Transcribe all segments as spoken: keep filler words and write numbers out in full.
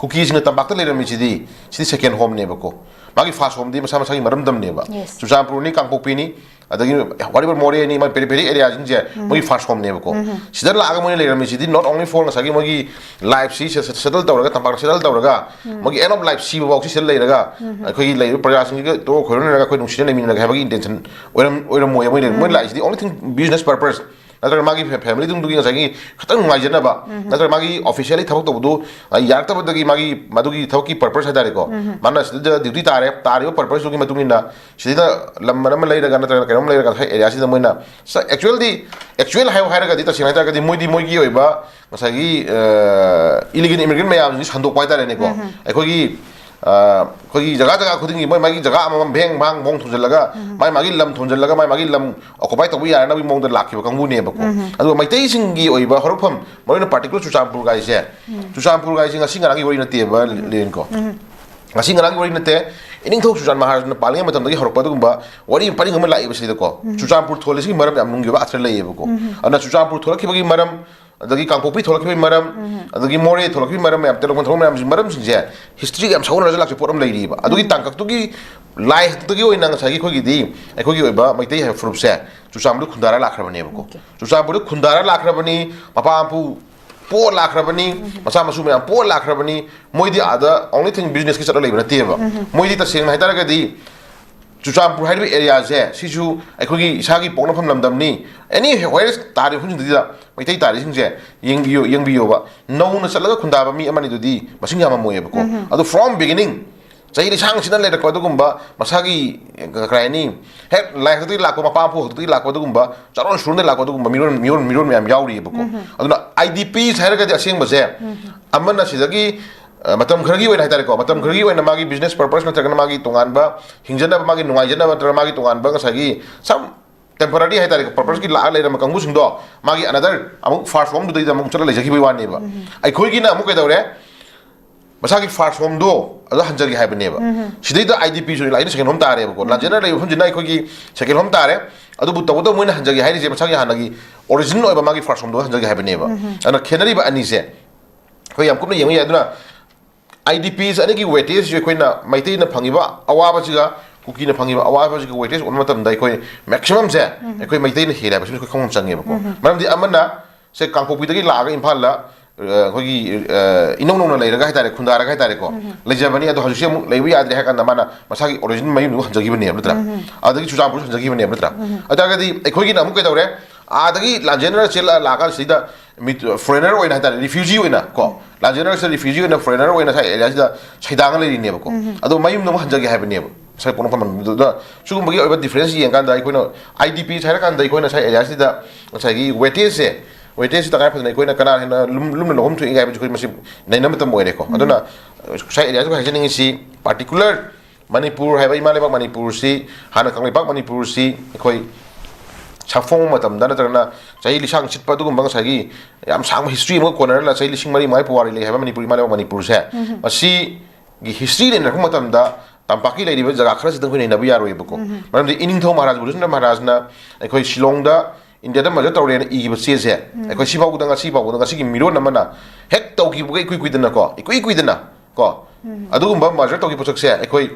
ꯀꯨꯀꯤꯁꯤꯡꯅ ꯇꯝꯄꯥꯛꯇ ꯂꯩꯔꯝꯃꯤꯁꯤꯗꯤ, ꯁꯤꯗꯤ second homeꯅꯦꯕꯀꯣ꯫ ꯃꯥꯒꯤ first homeꯗꯤ ꯃꯁꯥ ꯃꯁꯥꯒꯤ ꯃꯔꯝꯗꯝꯅꯦꯕ꯫ Yes. ꯆꯨꯔꯆꯥꯟꯄꯨꯔꯅꯤ, ꯀꯥꯡꯄꯣꯛꯄꯤꯅꯤ, ꯑꯗꯒꯤ whatever ꯃꯣꯔꯦꯅꯤ, ꯃꯥꯒꯤ periphery areaꯁꯤꯡꯁꯦ ꯃꯣꯏꯒꯤ first homeꯅꯦꯕꯀꯣ꯫ ꯁꯤꯗ ꯂꯥꯛꯑꯒ ꯃꯣꯏꯅ ꯂꯩꯔꯝꯃꯤꯁꯤꯗꯤ not only for ꯉꯁꯥꯏꯒꯤ ꯃꯣꯏꯒꯤ lifeꯁꯤ settle ꯇꯧꯔꯒ, ꯇꯝꯄꯥꯛꯇ settle ꯇꯧꯔꯒ, ꯃꯣꯏꯒꯤ end of life ꯁꯤꯕ ꯐꯥꯎꯁꯤ ꯁꯤꯗ ꯂꯩꯔꯒ, ꯑꯩꯈꯣꯏꯒꯤ ꯂꯩꯔꯤꯕ ꯄ꯭ꯔꯖꯥꯁꯤꯡꯁꯤꯒ ꯇꯣꯛ ꯈꯣꯏꯔꯣꯅꯔꯒ ꯑꯩꯈꯣꯏ ꯅꯨꯡꯁꯤꯅ ꯂꯩꯃꯤꯟꯅꯔꯒꯦ ꯍꯥꯏꯕꯒꯤ intention ꯑꯣꯏꯔꯝ ꯑꯣꯏꯔꯝꯃꯣꯏ꯫ ꯃꯣꯏ ꯃꯣꯏ ꯂꯥꯛꯏꯁꯤꯗꯤ only thing business purpose, ꯅꯠꯇ꯭ꯔꯒ ꯃꯥꯒꯤ family ꯗꯨꯒꯤ ꯉꯁꯥꯏꯒꯤ ꯈꯤꯇꯪ ꯅꯨꯡꯉꯥꯏꯖꯅꯕ, ꯅꯠꯇ꯭ꯔꯒ ꯃꯥꯒꯤ officially ꯊꯕꯛ ꯇꯧꯕꯗꯨ, ꯑ, ꯌꯥꯔꯛꯇꯕꯗꯒꯤ ꯃꯥꯒꯤ ꯃꯗꯨꯒꯤ ꯊꯕꯛꯀꯤ purpose ꯍꯥꯏꯇꯥꯔꯦꯀꯣ꯫ ꯃꯥꯅ ꯁꯤꯗ duty ꯇꯥꯔꯦ, ꯇꯥꯔꯤꯕ purposeꯇꯨꯒꯤ ꯃꯇꯨꯡ ꯏꯟꯅ ꯁꯤꯗ ꯂꯝ ꯑꯃ ꯂꯩꯔꯒ ꯅꯠꯇ꯭ꯔꯒ ꯀꯩꯅꯣꯝ ꯂꯩꯔꯒ ꯉꯁꯥꯏ areaꯁꯤꯗ ꯃꯣꯏꯅ actually, actual ꯍꯥꯏꯌꯨ ꯍꯥꯏꯔꯒꯗꯤ, ꯇꯁꯦꯡꯅ ꯍꯥꯏꯇꯥꯔꯒꯗꯤ, ꯃꯣꯏꯗꯤ ꯃꯣꯏꯒꯤ ꯑꯣꯏꯕ ꯉꯁꯥꯏꯒꯤ, ꯑ, illegal immigrant ꯃꯌꯥꯝꯁꯤ ꯁꯟꯗꯣꯛꯄ ꯍꯥꯏꯇꯥꯔꯦꯅꯦꯀꯣ꯫ ꯑꯩꯈꯣꯏꯒꯤ, ꯑ, ꯑꯩꯈꯣꯏꯒꯤ ꯖꯒꯥ ꯖꯒꯥ ꯈꯨꯗꯤꯡꯒꯤ ꯃꯣꯏ ꯃꯥꯒꯤ ꯖꯒꯥ ꯑꯃꯃꯝ ꯚꯦꯡ ꯚꯥꯡ ꯃꯑꯣꯡ ꯊꯣꯟꯖꯤꯜꯂꯒ, ꯃꯥꯏ ꯃꯥꯒꯤ ꯂꯝ ꯊꯣꯟꯖꯤꯜꯂꯒ, ꯃꯥꯏ ꯃꯥꯒꯤ ꯂꯝ occupy ꯇꯧꯕ ꯌꯥꯅꯅꯕꯒꯤ ꯃꯑꯣꯡꯗ ꯂꯥꯛꯈꯤꯕ ꯀꯥꯡꯕꯨꯅꯦꯕꯀꯣ꯫ ꯑꯗꯨꯒ ꯃꯩꯇꯩꯁꯤꯡꯒꯤ ꯑꯣꯏꯕ ꯍꯧꯔꯛꯐꯝ, ꯃꯔꯨꯑꯣꯏꯅ particular ꯆꯨꯔꯆꯥꯟꯄꯨꯔꯒꯥꯏꯁꯦ, ꯆꯨꯔꯆꯥꯟꯄꯨꯔꯒꯥꯏꯁꯦ ꯉꯁꯤ ꯉꯔꯥꯡꯒꯤ ꯋꯥꯔꯤ ꯅꯠꯇꯦꯕ, ꯂꯦꯟꯀꯣ꯫ ꯉꯁꯤ ꯉꯔꯥꯡꯒꯤ ꯋꯥꯔꯤ ꯅꯠꯇꯦ, ꯏꯅꯤꯡꯊꯧ ꯆꯨꯔꯆꯥꯟ ꯃꯍꯥꯔꯥꯖꯅ ꯄꯥꯜꯂꯤꯉꯩ ꯃꯇꯝꯗꯒꯤ ꯍꯧꯔꯛꯄ ꯑꯗꯨꯒꯨꯝꯕ ꯋꯥꯔꯤ ꯄꯔꯤꯡ ꯑꯃ ꯂꯥꯛꯏꯕ ꯁꯤꯗꯀꯣ꯫ ꯆꯨꯔꯆꯥꯟꯄꯨꯔ ꯊꯣꯜꯂꯤꯁꯤꯒꯤ ꯃꯔꯝ ꯌꯥꯝ ꯅꯨꯡꯒꯤ ꯑꯣꯏꯕ ꯑꯥꯔꯊ ꯂꯩꯌꯦꯕꯀꯣ꯫ ꯑꯗꯨꯅ ꯆꯨꯔꯆꯥꯟꯄꯨꯔ ꯊꯣꯛꯂꯛꯈꯤꯕꯒꯤ ꯃꯔꯝ, ꯑꯗꯒꯤ ꯀꯥꯡꯄꯣꯛꯄꯤ ꯊꯣꯛꯂꯛꯈꯤꯕꯒꯤ ꯃꯔꯝ, ꯑꯗꯒꯤ ꯃꯣꯔꯦ ꯊꯣꯛꯂꯛꯈꯤꯕꯒꯤ ꯃꯔꯝ ꯃꯌꯥꯝ, ꯇꯦꯡꯅꯧꯄꯜ ꯊꯣꯛꯂꯛꯄ ꯃꯌꯥꯝꯁꯤ, ꯃꯔꯝꯁꯤꯡꯁꯦ historyꯒ ꯌꯥꯝ ꯁꯥꯒꯣꯟꯅꯔꯒ ꯂꯥꯛꯆꯕ ꯄꯣꯠ ꯑꯃ ꯂꯩꯔꯤꯕ꯫ ꯑꯗꯨꯒꯤ ꯇꯥꯡꯀꯛꯇꯨꯒꯤ ꯂꯥꯏ ꯍꯥꯛꯇꯛꯇꯒꯤ ꯑꯣꯏꯅ ꯉꯁꯥꯏꯒꯤ ꯑꯩꯈꯣꯏꯒꯤꯗꯤ, ꯑꯩꯈꯣꯏꯒꯤ ꯑꯣꯏꯕ ꯃꯩꯇꯩ ꯍꯥꯏꯕ ꯐꯨꯔꯨꯞꯁꯦ ꯆꯨꯔꯆꯥꯟꯄꯨꯔꯗ ꯈꯨꯟꯗꯥꯔ ꯂꯥꯛꯈ꯭ꯔꯕꯅꯦꯕꯀꯣ꯫ Okay. ꯆꯨꯔꯆꯥꯟꯄꯨꯔꯗ ꯈꯨꯟꯗꯥꯔ ꯂꯥꯛꯈ꯭ꯔꯕꯅꯤ, ꯃꯄꯥ ꯃꯄꯨ ꯄꯣꯛꯑ ꯂꯥꯛꯈ꯭ꯔꯕꯅꯤ, ꯃꯆꯥ ꯃꯁꯨ ꯃꯌꯥꯝ ꯄꯣꯛꯑ ꯂꯥꯛꯈ꯭ꯔꯕꯅꯤ꯫ ꯃꯣꯏꯗꯤ ꯑꯥꯗ only thing businessꯀꯤ ꯆꯠꯂ ꯂꯩꯕ ꯅꯠꯇꯦꯕ꯫ ꯃꯣꯏꯗꯤ ꯇꯁꯦꯡꯅ ꯍꯥꯏꯇꯥꯔꯒꯗꯤ ꯆꯨꯔꯆꯥꯟꯄꯨꯔ ꯍꯥꯏꯔꯤꯕ areaꯁꯦ, ꯁꯤꯁꯨ ꯑꯩꯈꯣꯏꯒꯤ ꯏꯁꯥꯒꯤ ꯄꯣꯛꯅꯐꯝ ꯂꯝꯗꯝꯅꯤ꯫ Anywhere ꯇꯥꯔꯤꯕ ꯃꯐꯝꯁꯤꯡꯗꯨꯗ ꯃꯩꯇꯩ ꯇꯥꯔꯤꯁꯤꯡꯁꯦ ꯌꯦꯡꯕꯤꯌꯨ, ꯌꯦꯡꯕꯤꯌꯣꯕ꯫ ꯅꯧꯅ ꯆꯠꯂꯒ ꯈꯨꯟꯗꯥꯕ ꯃꯤ ꯑꯃꯅꯤꯗꯨꯗꯤ ꯃꯁꯤꯡ ꯌꯥꯝꯃꯝꯃꯣꯏꯌꯦꯕꯀꯣ꯫ ꯑꯗꯨ from beginning, ꯆꯍꯤ ꯂꯤꯁꯥꯡ ꯁꯤꯠꯅ ꯂꯩꯔꯛꯄ ꯑꯗꯨꯒꯨꯝꯕ ꯃꯁꯥꯒꯤ, ꯀ-, ꯀꯔꯤ ꯍꯥꯏꯅꯤ, ꯍꯦꯛ ꯂꯥꯏ ꯍꯥꯛꯇꯛꯇꯒꯤ ꯂꯥꯛꯄ, ꯃꯄꯥ ꯃꯄꯨ ꯍꯥꯛꯇꯛꯇꯒꯤ ꯂꯥꯛꯄ ꯑꯗꯨꯒꯨꯝꯕ ꯆꯥꯔꯣꯟ ꯁꯨꯔꯣꯟꯗꯒꯤ ꯂꯥꯛꯄ ꯑꯗꯨꯒꯨꯝꯕ ꯃꯤꯔꯣꯜ, ꯃꯤꯔꯣꯜ, ꯃꯤꯔꯣꯜ ꯃꯌꯥꯝ ꯌꯥꯎꯔꯤꯑꯕꯀꯣ꯫ ꯑꯗꯨꯅ IDPs ꯍꯥꯏꯔꯒꯗꯤ ꯑꯁꯦꯡꯕꯁꯦ ꯑꯃꯅ ꯁꯤꯗꯒꯤ, ꯑ, ꯃꯇꯝ ꯈꯔꯒꯤ ꯑꯣꯏꯅ ꯍꯥꯏꯇꯥꯔꯦꯀꯣ, ꯃꯇꯝ ꯈꯔꯒꯤ ꯑꯣꯏꯅ ꯃꯥꯒꯤ business purpose ꯅꯠꯇ꯭ꯔꯒꯅ ꯃꯥꯒꯤ ꯇꯣꯉꯥꯟꯕ ꯍꯤꯡꯖꯅꯕ, ꯃꯥꯒꯤ ꯅꯨꯡꯉꯥꯏꯖꯅꯕ ꯅꯠꯇ꯭ꯔꯒ ꯃꯥꯒꯤ ꯇꯣꯉꯥꯟꯕ ꯉꯁꯥꯏꯒꯤ some temporary ꯍꯥꯏꯇꯥꯔꯦꯀꯣ, purposeꯀꯤ ꯂꯥꯛꯑ ꯂꯩꯔꯝꯕ ꯀꯥꯡꯕꯨꯁꯤꯡꯗꯣ ꯃꯥꯒꯤ another ꯑꯃꯨꯛ first homeꯗꯨꯗꯩꯗ ꯑꯃꯨꯛ ꯆꯠꯂ ꯂꯩꯖꯈꯤꯕꯒꯤ ꯋꯥꯅꯦꯕ꯫ ꯑꯩꯈꯣꯏꯒꯤꯅ ꯑꯃꯨꯛ ꯀꯩꯗꯧꯔꯦ? ꯃꯁꯥꯒꯤ first homeꯗꯣ ꯑꯗꯨ ꯍꯟꯖꯒꯦ ꯍꯥꯏꯕꯅꯦꯕ꯫ ꯁꯤꯗꯩꯗ IDPꯁꯨ ꯂꯥꯛꯏꯅ second home ꯇꯥꯔꯦꯕꯀꯣ꯫ ꯂꯥꯟꯖꯦꯟꯅ ꯂꯩꯕ ꯃꯐꯝꯁꯤꯅ ꯑꯩꯈꯣꯏꯒꯤ second home ꯇꯥꯔꯦ꯫ ꯑꯗꯨꯕꯨ ꯇꯧꯕꯇꯕꯨ ꯃꯣꯏꯅ ꯍꯟꯖꯒꯦ ꯍꯥꯏꯔꯤꯁꯦ ꯃꯁꯥꯒꯤ ꯍꯥꯟꯅꯒꯤ origin ꯑꯣꯏꯕ ꯃꯥꯒꯤ first homeꯗꯣ ꯍꯟꯖꯒꯦ ꯍꯥꯏꯕꯅꯦꯕ꯫ ꯑꯗꯨꯅ ꯈꯦꯠꯅꯔꯤꯕ ꯑꯅꯤꯁꯦ ꯑꯩꯈꯣꯏ ꯌꯥꯝ ꯀꯨꯞꯅ ꯌꯦꯡꯕ ꯌꯥꯏ꯫ ꯑꯗꯨꯅ ꯑꯥꯏ ꯗꯤ ꯄꯤꯁ ꯑꯅꯤꯒꯤ ꯋꯦꯇꯦꯖꯁꯤ ꯑꯩꯈꯣꯏꯅ ꯃꯩꯇꯩꯅ ꯐꯪꯉꯤꯕ ꯑꯋꯥꯕꯁꯤꯒ ꯀꯨꯀꯤꯅ ꯐꯪꯉꯤꯕ ꯑꯋꯥꯕꯁꯤꯒ ꯋꯦꯇꯦꯖ ꯑꯣꯟꯕ ꯃꯇꯝꯗ ꯑꯩꯈꯣꯏ ꯃꯦꯛꯁꯤꯃꯝꯁꯦ ꯑꯩꯈꯣꯏ ꯃꯩꯇꯩꯅ ꯍꯦꯜꯂꯦ ꯍꯥꯏꯕꯁꯤ ꯑꯩꯈꯣꯏ ꯈꯪꯐꯝ ꯆꯪꯉꯦꯕꯀꯣ꯫ ꯃꯔꯝꯗꯤ ꯑꯃꯅ ꯁꯦ ꯀꯥꯡꯄꯣꯛꯄꯤꯗꯒꯤ ꯂꯥꯛꯑꯒ ꯏꯝꯐꯥꯜꯗ ꯑ, ꯑꯩꯈꯣꯏꯒꯤ ꯑ, ꯏꯅꯧ ꯅꯧꯅ ꯂꯩꯔꯒ ꯍꯥꯏꯇꯥꯔꯦ, ꯈꯨꯟꯗꯥꯔꯒ ꯍꯥꯏꯇꯥꯔꯦꯀꯣ, ꯂꯩꯖꯕꯅꯤ꯫ ꯑꯗꯣ ꯍꯧꯖꯤꯛꯁꯦ ꯑꯃꯨꯛ ꯂꯩꯕ ꯌꯥꯗ꯭ꯔꯦ ꯍꯥꯏ ꯀꯥꯟꯗ ꯃꯥꯅ ꯃꯁꯥꯒꯤ ꯑꯣꯔꯤꯖꯤꯟ ꯃꯌꯨꯝꯗꯨ ꯍꯟꯖꯈꯤꯕꯅꯦꯕ ꯅꯠꯇ꯭ꯔꯥ? ꯑꯗꯒꯤ ꯆꯨꯔꯆꯥꯟꯄꯨꯔꯁꯨ ꯍꯟꯖꯈꯤꯕꯅꯦꯕ ꯅꯠꯇ꯭ꯔꯥ? ꯑꯗꯨ ꯑꯣꯏꯇꯥꯔꯒꯗꯤ ꯑꯩꯈꯣꯏꯒꯤꯅ ꯑꯃꯨꯛ ꯀꯩꯗꯧꯔꯦ? ꯑꯥꯗꯒꯤ ꯂꯥꯟꯖꯦꯟꯅꯔ ꯆꯦꯜꯂ ꯂꯥꯛꯑꯀꯥꯟꯁꯤꯗ ꯃꯤ ꯐꯣꯔꯦꯅꯔ ꯑꯣꯏꯅ ꯍꯥꯏꯇꯥꯔꯦ, ꯔꯤꯐ꯭ꯌꯨꯖꯤ ꯑꯣꯏꯅ ꯀꯣ, ꯂꯥꯟꯖꯦꯟꯅꯔꯁꯤꯗ ꯔꯤꯐ꯭ꯌꯨꯖꯤ ꯑꯣꯏꯅ, ꯐꯣꯔꯦꯅꯔ ꯑꯣꯏꯅ ꯉꯁꯥꯏ ꯑꯦꯔꯤꯌꯥꯁꯤꯗ ꯁꯩꯗꯥꯡꯉ ꯂꯩꯔꯤꯅꯦꯕꯀꯣ꯫ ꯑꯗꯣ ꯃꯌꯨꯝꯗ ꯑꯃꯨꯛ ꯍꯟꯖꯒꯦ ꯍꯥꯏꯕꯅꯦꯕ ꯉꯁꯥꯏ ꯄꯣꯛꯅꯐꯝ ꯂꯝꯗꯝꯗꯨꯗ꯫ ꯁꯤꯒꯨꯝꯕꯒꯤ ꯑꯣꯏꯕ ꯗꯤꯐ꯭ꯔꯦꯟꯁ ꯌꯦꯡꯀꯥꯟꯗ ꯑꯩꯈꯣꯏꯅ ꯑꯥꯏ ꯗꯤ ꯄꯤꯁ ꯍꯥꯏꯔꯀꯥꯟꯗ ꯑꯩꯈꯣꯏꯅ ꯉꯁꯥꯏ ꯑꯦꯔꯤꯌꯥꯁꯤꯗ ꯉꯁꯥꯏꯒꯤ ꯋꯦꯇꯦꯖꯁꯦ, ꯋꯦꯇꯦꯖꯁꯤ ꯇꯉꯥꯏ ꯐꯗꯅ ꯑꯩꯈꯣꯏꯅ ꯀꯅꯥ ꯍꯦꯟꯅ ꯂꯨꯝ-, ꯂꯨꯝꯅ ꯂꯧꯐꯝ ꯊꯣꯛꯏ ꯍꯥꯏꯕꯁꯤ ꯑꯩꯈꯣꯏ ꯃꯁꯤ ꯅꯩꯅꯕ ꯃꯇꯝ ꯑꯣꯏꯔꯦꯀꯣ꯫ ꯑꯗꯨꯅ ꯉꯁꯥꯏ ꯑꯦꯔꯤꯌꯥꯁꯤꯕꯨ ꯍꯥꯏꯖꯅꯤꯡꯉꯤꯁꯤ, ꯄꯥꯔꯇꯤꯀꯨꯂꯔ ꯃꯅꯤꯄꯨꯔ ꯍꯥꯏꯕ ꯏꯃꯥ ꯂꯩꯕꯥꯛ ꯃꯅꯤꯄꯨꯔꯁꯤ, ꯍꯥꯟꯅ ꯀꯪꯂꯩꯄꯥꯛ ꯃꯅꯤꯄꯨꯔꯁꯤ ꯑꯩꯈꯣꯏ ꯁꯥꯐꯣꯡ ꯃꯇꯝꯗ ꯅꯠꯇ꯭ꯔꯒꯅ ꯆꯍꯤ ꯂꯤꯁꯥꯡ ꯁꯤꯠꯄ ꯑꯗꯨꯒꯨꯝꯕ ꯉꯁꯥꯏꯒꯤ ꯌꯥꯝ ꯁꯥꯡꯕ ꯍꯤꯁꯇ꯭ꯔꯤ ꯑꯃꯒ ꯀꯣꯟꯅꯔꯒ ꯆꯍꯤ ꯂꯤꯁꯤꯡ ꯃꯔꯤ ꯃꯉꯥ ꯄꯨꯋꯥꯔꯤ ꯂꯩ ꯍꯥꯏꯕ ꯃꯅꯤꯄꯨꯔ ꯏꯃꯥ ꯂꯩꯕꯥꯛ ꯃꯅꯤꯄꯨꯔꯁꯦ, ꯃꯁꯤꯒꯤ ꯍꯤꯁꯇ꯭ꯔꯤ ꯅꯩꯅꯔꯛꯄ ꯃꯇꯝꯗ ꯇꯝꯄꯥꯛꯀꯤ ꯂꯩꯔꯤꯕ ꯖꯒꯥ ꯈꯔꯁꯤꯗꯪ ꯑꯩꯈꯣꯏ ꯅꯩꯅꯕ ꯌꯥꯔꯣꯏꯕꯀꯣ꯫ ꯃꯔꯝꯗꯤ ꯏꯅꯤꯡꯊꯧ ꯃꯍꯥꯔꯥꯖ ꯃꯙꯨꯁꯨꯗꯟ ꯃꯍꯥꯔꯥꯖꯅ ꯑꯩꯈꯣꯏ ꯁꯤꯂꯣꯡꯗ ꯏꯟꯗꯤꯌꯥꯗ ꯃꯔꯖꯔ ꯇꯧꯔꯦꯅ ꯏꯈꯤꯕ ꯆꯦꯁꯦ ꯑꯩꯈꯣꯏ ꯁꯤ ꯐꯥꯎꯕꯗ, ꯉꯁꯤ ꯐꯥꯎꯕꯗ, ꯉꯁꯤꯒꯤ ꯃꯤꯔꯣꯟ ꯑꯃꯅ ꯍꯦꯛ ꯇꯧꯈꯤꯕꯒ ꯏꯀꯨꯏ ꯀꯨꯏꯗꯅꯀꯣ, ꯏꯀꯨꯏ ꯀꯨꯏꯗꯅ ꯀꯣ, ꯑꯗꯨꯒꯨꯝꯕ ꯃꯔꯖꯔ ꯇꯧꯈꯤꯕ ꯄꯣꯠꯁꯛꯁꯦ ꯑꯩꯈꯣꯏ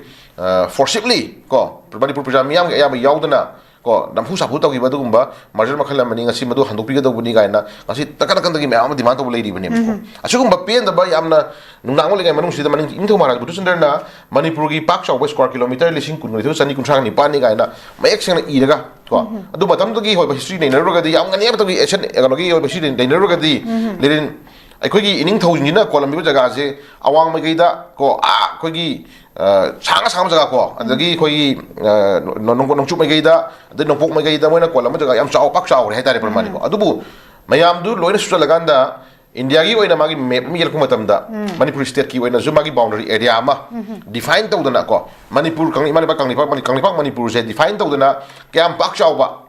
ꯐꯣꯔꯁꯤꯞꯂꯤ ꯀꯣ, ꯃꯅꯤꯄꯨꯔ ꯄ꯭ꯔꯖꯥ ꯃꯤꯌꯥꯝꯒꯤ ꯑꯌꯥꯝꯕ ꯌꯥꯎꯗꯅ ꯀꯣ, ꯅꯝꯐꯨ ꯁꯥꯐꯨ ꯇꯧꯈꯤꯕ ꯑꯗꯨꯒꯨꯝꯕ ꯃꯔꯖꯔ ꯃꯈꯜ ꯑꯃꯅꯤ꯫ ꯉꯁꯤ ꯃꯗꯨ ꯍꯟꯗꯣꯛꯄꯤꯒꯗꯧꯕꯅꯤ ꯀꯥꯏꯅ ꯉꯁꯤ ꯇꯛꯀ ꯇꯛꯀꯗꯒꯤ ꯃꯌꯥꯝ ꯑꯃ ꯗꯤꯃꯥꯟ ꯇꯧꯕ ꯂꯩꯔꯤꯕꯅꯦꯕꯀꯣ꯫ ꯑꯁꯤꯒꯨꯝꯕ ꯄꯦꯟꯗꯕ, ꯌꯥꯝꯅ ꯅꯨꯡꯅꯥꯡ ꯑꯣꯏꯔꯤꯉꯩ ꯃꯅꯨꯡꯁꯤꯗ ꯃꯅꯤꯡ ꯏꯅꯤꯡꯊꯧ ꯃꯍꯥꯔꯥꯖ ꯃꯙꯨꯁꯨꯗꯟꯗ꯭ꯔꯅ ꯃꯅꯤꯄꯨꯔꯒꯤ ꯄꯥꯛ ꯆꯥꯎꯕ ꯁ꯭ꯀ꯭ꯋꯥꯔ ꯀꯤꯂꯣꯃꯤꯇꯔ ꯂꯤꯁꯤꯡ ꯀꯨꯟꯒ ꯅꯤꯊꯣꯏ ꯆꯅꯤ ꯀꯨꯟꯊ꯭ꯔꯥ ꯅꯤꯄꯥꯟꯅꯤ ꯀꯥꯏꯅ ꯃꯌꯦꯛ ꯁꯦꯡꯅ ꯏꯔꯒ ꯀꯣ, ꯑꯗꯨ ꯃꯇꯝꯗꯨꯒꯤ ꯑꯣꯏꯕ ꯍꯤꯁꯇ꯭ꯔꯤ ꯅꯩꯅꯔꯨꯔꯒꯗꯤ, ꯌꯥꯝ ꯉꯟꯅꯤ ꯃꯇꯝꯒꯤ ꯑꯦꯟꯁꯤꯌꯟ ꯀꯩꯅꯣꯒꯤ ꯑꯣꯏꯕ ꯍꯤꯁꯇ꯭ꯔꯤ ꯅꯩꯅꯔꯨꯔꯒꯗꯤ, ꯂꯦꯅꯤꯟ ꯑꯩꯈꯣꯏꯒꯤ ꯏꯅꯤꯡꯊꯧꯁꯤꯡꯁꯤꯅ ꯀꯣꯜꯂꯝꯃꯤꯕ ꯖꯒꯥꯁꯦ ꯑꯋꯥꯡ ꯃꯥꯏꯀꯩꯗ ꯀꯣ, ꯑꯥ, ꯑꯩꯈꯣꯏꯒꯤ, ꯑ, ꯁꯥꯡꯅ ꯁꯥꯡꯕ ꯖꯒꯥ ꯀꯣ, ꯑꯗꯒꯤ ꯑꯩꯈꯣꯏꯒꯤ, ꯑ, ꯅꯣꯡ-, ꯅꯣꯡ-, ꯅꯣꯡꯆꯨꯞ ꯃꯥꯏꯀꯩꯗ, ꯑꯗꯩ ꯅꯣꯡꯄꯣꯛ ꯃꯥꯏꯀꯩꯗ ꯃꯣꯏꯅ ꯀꯣꯜꯂꯝꯕ ꯖꯒꯥ ꯌꯥꯝ ꯆꯥꯎ, ꯄꯥꯛ ꯆꯥꯎꯔꯦ ꯍꯥꯏꯇꯥꯔꯦ ꯄ꯭ꯔꯃꯥꯅꯤꯀꯣ꯫ ꯑꯗꯨꯕꯨ ꯃꯌꯥꯝꯗꯨ ꯂꯣꯏꯅ ꯁꯨꯆꯜꯂꯀꯥꯟꯗ ꯏꯟꯗꯤꯌꯥꯒꯤ ꯑꯣꯏꯅ ꯃꯥꯒꯤ ꯃꯦꯞ ꯑꯃ ꯌꯦꯛꯂꯛꯄ ꯃꯇꯝꯗ ꯃꯅꯤꯄꯨꯔ ꯁ꯭ꯇꯦꯠꯀꯤ ꯑꯣꯏꯅꯁꯨ ꯃꯥꯒꯤ ꯕꯥꯎꯟꯗꯔꯤ ꯑꯦꯔꯤꯌꯥ ꯑꯃ ꯗꯤꯐꯥꯏꯟ ꯇꯧꯗꯅ ꯀꯣ, ꯃꯅꯤꯄꯨꯔ, ꯀꯪꯂꯩ-, ꯏꯃꯥ ꯂꯩꯕꯥꯛ ꯀꯪꯂꯩꯄꯥꯛ, ꯃꯅꯤ-, ꯀꯪꯂꯩꯄꯥꯛ ꯃꯅꯤꯄꯨꯔꯁꯦ ꯗꯤꯐꯥꯏꯟ ꯇꯧꯗꯅ ꯀꯌꯥꯝ ꯄꯥꯛ ꯆꯥꯎꯕ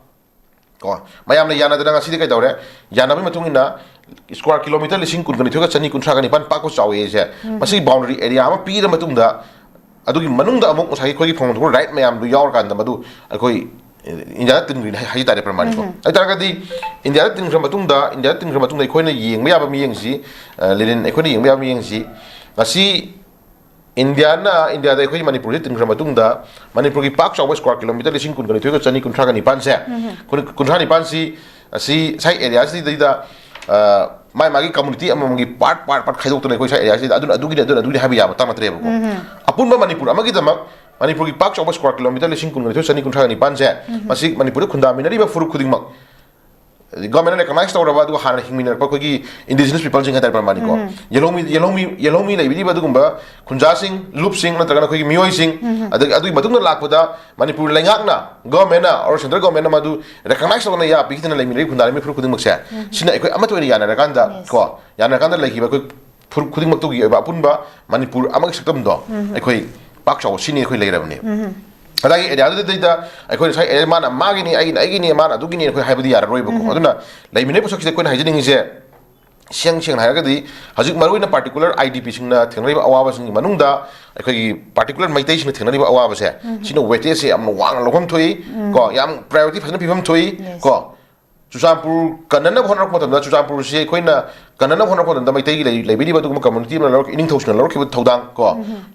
ꯀꯣ, ꯃꯌꯥꯝꯅ ꯌꯥꯅꯗꯅ ꯉꯁꯤꯗꯤ ꯀꯩꯗꯧꯔꯦ? ꯌꯥꯅꯕꯒꯤ ꯃꯇꯨꯡ ꯏꯟꯅ ꯁ꯭ꯀ꯭ꯋꯥꯔ ꯀꯤꯂꯣꯃꯤꯇꯔ ꯂꯤꯁꯤꯡ ꯀꯨꯟꯒ ꯅꯤꯊꯣꯏꯒ ꯆꯅꯤ ꯀꯨꯟꯊ꯭ꯔꯥꯒ ꯅꯤꯄꯥꯟ ꯄꯥꯛꯄ ꯆꯥꯎꯏ ꯍꯥꯏꯁꯦ, ꯃꯁꯤꯒꯤ ꯕꯥꯎꯟꯗꯔꯤ ꯑꯦꯔꯤꯌꯥ ꯑꯃ ꯄꯤꯔ ꯃꯇꯨꯡꯗ, ꯑꯗꯨꯒꯤ ꯃꯅꯨꯡꯗ ꯑꯃꯨꯛ ꯉꯁꯥꯏꯒꯤ ꯑꯩꯈꯣꯏꯒꯤ ꯐꯪꯐꯝ ꯊꯣꯛꯄ ꯔꯥꯏꯠ ꯃꯌꯥꯝꯗꯨ ꯌꯥꯎꯔꯀꯥꯟꯗ ꯃꯗꯨ ꯑꯩꯈꯣꯏ ꯏꯟꯗꯤꯌꯥꯗ ꯇꯤꯟꯈ꯭ꯔꯤꯅꯤ ꯍꯥꯏ, ꯍꯥꯏ ꯇꯥꯔꯦ ꯄ꯭ꯔꯃꯥꯅꯤꯀꯣ꯫ ꯍꯥꯏ ꯇꯥꯔꯒꯗꯤ ꯏꯟꯗꯤꯌꯥꯗ ꯇꯤꯟꯈ꯭ꯔ ꯃꯇꯨꯡꯗ, ꯏꯟꯗꯤꯌꯥꯗ ꯇꯤꯟꯈ꯭ꯔ ꯃꯇꯨꯡꯗ ꯑꯩꯈꯣꯏꯅ ꯌꯦꯡꯕ ꯌꯥꯕ ꯃꯤꯠꯌꯦꯡꯁꯤ, ꯑ, ꯂꯦꯅꯤꯟ, ꯑꯩꯈꯣꯏꯅ ꯌꯦꯡꯕ ꯌꯥꯕ ꯃꯤꯠꯌꯦꯡꯁꯤ, ꯉꯁꯤ ꯏꯟꯗꯤꯌꯥꯅ, ꯏꯟꯗꯤꯌꯥꯗ ꯑꯩꯈꯣꯏ ꯃꯅꯤꯄꯨꯔꯁꯤ ꯇꯤꯟꯈ꯭ꯔ ꯃꯇꯨꯡꯗ, ꯃꯅꯤꯄꯨꯔꯒꯤ ꯄꯥꯛ ꯆꯥꯎꯕ ꯁ꯭ꯀ꯭ꯋꯥꯔ ꯀꯤꯂꯣꯃꯤꯇꯔ ꯂꯤꯁꯤꯡ ꯀꯨꯟꯒ ꯅꯤꯊꯣꯏꯒ ꯆꯅꯤ ꯀꯨꯟꯊ꯭ꯔꯥꯒ ꯅꯤꯄꯥꯟꯁꯦ, ꯀꯨꯟ-, ꯀꯨꯟꯊ꯭ꯔꯥ ꯅꯤꯄꯥꯟꯁꯤ, ꯑꯁꯤ ꯁꯥꯏ ꯑꯦꯔꯤꯌꯥꯁꯤꯗꯩꯗ, ꯑ, ꯃꯥꯏ ꯃꯥꯒꯤ ꯀꯝꯃꯨꯅꯤꯇꯤ ꯑꯃꯃꯝꯒꯤ ꯄꯥꯔꯠ, ꯄꯥꯔꯠ, ꯄꯥꯔꯠ ꯈꯥꯏꯗꯣꯛꯇꯅ ꯑꯩꯈꯣꯏ ꯁꯥꯏ ꯑꯦꯔꯤꯌꯥꯁꯤꯗ ꯑꯗꯨꯅ ꯑꯗꯨꯒꯤꯅꯤ, ꯑꯗꯨꯅ ꯑꯗꯨꯒꯤꯅꯤ ꯍꯥꯏꯕ ꯌꯥꯕ ꯃꯇꯥꯡ ꯅꯠꯇ꯭ꯔꯦꯕꯀꯣ꯫ ꯑꯄꯨꯟꯕ ꯃꯅꯤꯄꯨꯔ ꯑꯃꯒꯤꯗꯃꯛ ꯃꯅꯤꯄꯨꯔꯒꯤ ꯄꯥꯛ ꯆꯥꯎꯕ ꯁ꯭ꯀ꯭ꯋꯥꯔ ꯀꯤꯂꯣꯃꯤꯇꯔ ꯂꯤꯁꯤꯡ ꯀꯨꯟꯒ ꯅꯤꯊꯣꯏ ꯆꯅꯤ ꯀꯨꯟꯊ꯭ꯔꯥꯒ ꯅꯤꯄꯥꯟꯁꯦ, ꯃꯁꯤ ꯃꯅꯤꯄꯨꯔꯗ ꯈꯨꯟꯗꯥꯃꯤꯟꯅꯔꯤꯕ ꯐꯨꯔꯨꯞ ꯈꯨꯗꯤꯡꯃꯛ, ꯒꯚꯔꯟꯃꯦꯟꯠꯅ ꯔꯦꯀꯒꯅꯥꯏꯖ ꯇꯧꯔꯕ, ꯑꯗꯨꯒ ꯍꯥꯟꯅ ꯍꯤꯡꯃꯤꯟꯅꯔꯛꯄ ꯑꯩꯈꯣꯏꯒꯤ ꯏꯟꯗꯤꯖꯤꯅꯁ ꯄꯤꯄꯜꯁꯤꯡ ꯍꯥꯏꯇꯥꯔꯦ, ꯄ꯭ꯔꯃꯥꯅꯤꯀꯣ꯫ ꯌꯦꯜꯍꯧꯃꯤ, ꯌꯦꯜꯍꯧꯃꯤ, ꯌꯦꯜꯍꯧꯃꯤ ꯂꯩꯕꯤꯔꯤꯕ ꯑꯗꯨꯒꯨꯝꯕ ꯈꯨꯟꯖꯥꯁꯤꯡ, ꯂꯨꯞꯁꯤꯡ, ꯅꯠꯇ꯭ꯔꯒꯅ ꯑꯩꯈꯣꯏꯒꯤ ꯃꯤꯑꯣꯏꯁꯤꯡ, ꯑꯗꯒꯤ ꯑꯗꯨꯒꯤ ꯃꯇꯨꯡꯗ ꯂꯥꯛꯄꯗ ꯃꯅꯤꯄꯨꯔ ꯂꯩꯉꯥꯛꯅ, ꯒꯚꯔꯟꯃꯦꯟꯠꯅ ꯑꯣꯔ ꯁꯦꯟꯇ꯭ꯔꯦꯜ ꯒꯚꯔꯟꯃꯦꯟꯠꯅ ꯃꯗꯨ ꯔꯦꯀꯒꯅꯥꯏꯖ ꯇꯧꯗꯅ ꯌꯥ ꯄꯤꯈꯤꯗꯅ ꯂꯩꯃꯤꯟꯅꯔꯤꯕ ꯈꯨꯟꯗꯥꯔꯤꯕ ꯐꯨꯔꯨꯞ ꯈꯨꯗꯤꯡꯃꯛꯁꯦ, ꯁꯤꯅ ꯑꯩꯈꯣꯏ ꯑꯃꯠꯇ ꯑꯣꯏꯅ ꯌꯥꯅꯔꯀꯥꯟꯗ, ꯀꯣ, ꯌꯥꯅꯔꯀꯥꯟꯗ ꯂꯩꯈꯤꯕ ꯑꯩꯈꯣꯏ ꯐꯨꯔꯨꯞ ꯈꯨꯗꯤꯡꯃꯛꯇꯨꯒꯤ ꯑꯣꯏꯕ ꯑꯄꯨꯟꯕ ꯃꯅꯤꯄꯨꯔ ꯑꯃꯒꯤ ꯁꯛꯇꯝꯗꯣ ꯑꯩꯈꯣꯏ ꯄꯥꯛ ꯆꯥꯎꯕ ꯁꯤꯅꯤ ꯑꯩꯈꯣꯏ ꯂꯩꯔꯕꯅꯦꯕ꯫ ꯑꯗꯒꯤ ꯑꯦꯔꯤꯌꯥꯗꯨꯗꯩꯗ ꯑꯩꯈꯣꯏ ꯉꯁꯥꯏ ꯑꯦꯔꯤꯌꯥ ꯃꯥꯅ ꯃꯥꯒꯤꯅꯤ, ꯑꯩꯒꯤꯅ ꯑꯩꯒꯤꯅꯤ, ꯃꯥꯅ ꯑꯗꯨꯒꯤꯅꯤ ꯑꯩꯈꯣꯏ ꯍꯥꯏꯕꯗꯤ ꯌꯥꯔꯔꯣꯏꯕꯀꯣ꯫ ꯑꯗꯨꯅ ꯂꯩꯃꯤꯟꯅꯩ ꯄꯣꯠꯁꯛꯁꯤꯗ ꯑꯩꯈꯣꯏꯅ ꯍꯥꯏꯖꯅꯤꯡꯉꯤꯁꯦ, ꯁꯦꯡ ꯁꯦꯡꯅ ꯍꯥꯏꯔꯒꯗꯤ, ꯍꯧꯖꯤꯛ ꯃꯔꯨꯑꯣꯏꯅ ꯄꯥꯔꯇꯤꯀꯨꯂꯔ ꯑꯥꯏ ꯗꯤ ꯄꯤꯁꯤꯡꯅ ꯊꯦꯡꯅꯔꯤꯕ ꯑꯋꯥꯕꯁꯤꯡꯒꯤ ꯃꯅꯨꯡꯗ ꯑꯩꯈꯣꯏꯒꯤ ꯄꯥꯔꯇꯤꯀꯨꯂꯔ ꯃꯩꯇꯩꯁꯤꯡꯅ ꯊꯦꯡꯅꯔꯤꯕ ꯑꯋꯥꯕꯁꯦ, ꯁꯤꯅ ꯋꯦꯇꯦꯖꯁꯦ ꯌꯥꯝꯅ ꯋꯥꯡꯅ ꯂꯧꯐꯝ ꯊꯣꯛꯏ, ꯀꯣ, ꯌꯥꯝ ꯄ꯭ꯔꯥꯏꯌꯣꯔꯤꯇꯤ ꯐꯖꯅ ꯄꯤꯐꯝ ꯊꯣꯛꯏ, ꯀꯣ꯫ ꯆꯨꯔꯆꯥꯟꯄꯨꯔ ꯀꯟꯅꯅꯕ ꯍꯣꯠꯅꯔꯛꯄ ꯃꯇꯝꯗ, ꯆꯨꯔꯆꯥꯟꯄꯨꯔꯁꯤ ꯑꯩꯈꯣꯏꯅ ꯀꯟꯅꯅꯕ ꯍꯣꯠꯅꯔꯛꯄ ꯃꯇꯝꯗ ꯃꯩꯇꯩꯒꯤ ꯂꯩ-, ꯂꯩꯕꯤꯔꯤꯕ ꯑꯗꯨꯒꯨꯝꯕ ꯀꯝꯃꯨꯅꯤꯇꯤ ꯑꯃꯅ ꯂꯧꯔꯛ-, ꯏꯅꯤꯡꯊꯧꯁꯤꯡꯅ ꯂꯧꯔꯛꯈꯤꯕ ꯊꯧꯗꯥꯡ, ꯀꯣ,